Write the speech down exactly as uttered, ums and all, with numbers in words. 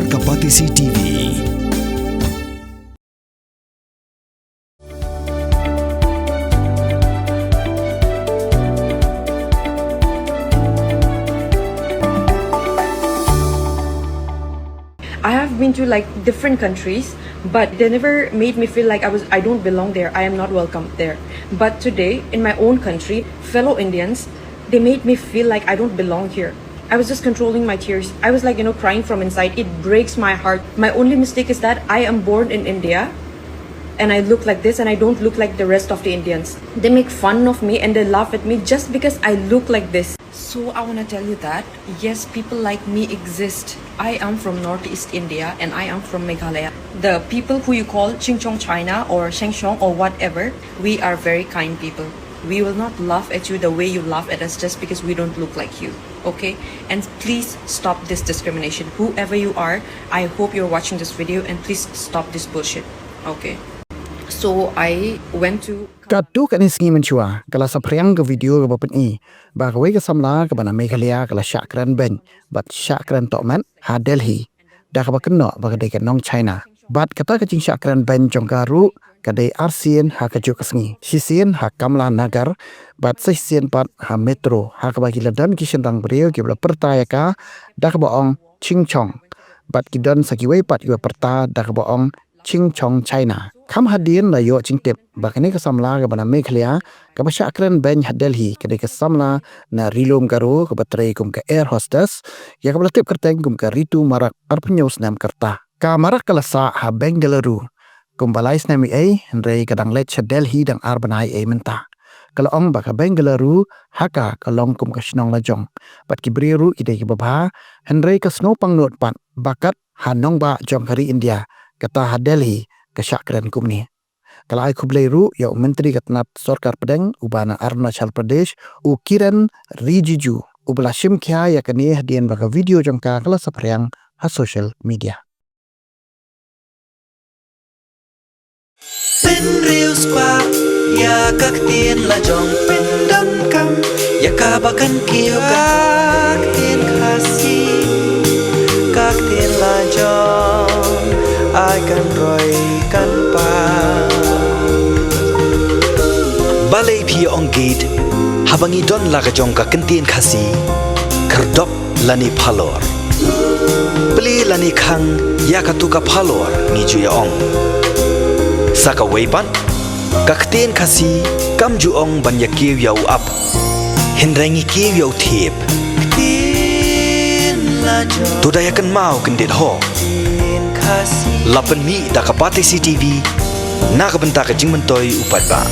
Ka Batesi T V. I have been to, like, different countries, but they never made me feel like I was I don't belong there. I am not welcome there. But today, in my own country, fellow Indians, they made me feel like I don't belong here. I was just controlling my tears. I was, like, you know, crying from inside. It breaks my heart. My only mistake is that I am born in India and I look like this and I don't look like the rest of the Indians. They make fun of me and they laugh at me just because I look like this. So I want to tell you that yes, people like me exist. I am from Northeast India and I am from Meghalaya. The people who you call Chingchong China or Shengshong or whatever, we are very kind people. We will not laugh at you the way you laugh at us just because we don't look like you, okay? And please stop this discrimination. Whoever you are, I hope you're watching this video and please stop this bullshit, okay? So I went to Katto katne sngi mynshuwa ka la saphriang ka video kaba pyni ba kawei ka samla kaba na Meghalaya ka la shah kren beiñ bad shah kren tohmet ha Delhi da kaba kynnoh ba ka dei ka nong China. Bad kata ka jingshah kren beiñ jong ka ruh ka dei arsien ha kajuh ka sngi, shisien ha Kamalanagar bad shisien pat ha Metro, ha kaba ki la don ki shynrang briew kiba la pyrta ïa ka da kaba ong Chingchong. Bad ki don sa kiwei pat kiba pyrta da kaba ong Chingchong China. Kham hadien la ïoh jingtip ba kane ka samla kaba na Meghalaya kaba shah kren beiñ ha Delhi ka dei ka samla na Ri-lum Garo kaba trei kum ka air hostess, ïa kaba la tip kyrteng kum ka Ritu Marak, arphew hynñiew snem ka rta. Ka Marak ka la sah ha Bengaluru kumba lai snem eiei, hynrei ka dang leit sha Delhi dang ar bnai eiei mynta. Ka la ong ba ka Bengaluru ha ka ka long kum ka shnong la jong bad ki briew ruh ki dei kiba bha, hynrei ka sngewpang nud pat ba kat ha nongbah jong ka ri India, kata ha Delhi ka shah kren kumne. Ka la ai khublei ruh ïa u Myntri ka tnat Sorkar Pdeng uba na Arunachal Pradesh, u Kiren Rijiju, uba la shim khia ïa kane hadien ba ka video jong ka ka la saphriang ha social media. Pynriewspah ïa ka ktien la jong, pyndonkam ïa kaba kan kiew ka ktien Khasi, ka ktien la jong ai kan roi kan pang. Balei phi ong gate haba ngi don la ka jong ka ktien Khasi? Khyrdop lane phalor, plie lane khang ïa katu ka phalor ngi ju ïa ong. Sa kawei pat, ka ktien Khasi kam ju ong ban ïa kiew ïa u ap, hynrei ngi kiew ïa u thiep. To da ïa kynmaw kyndit ho. La pynmih da ka Batesi TV na ka bynta ka jingmyntoi u paidbah.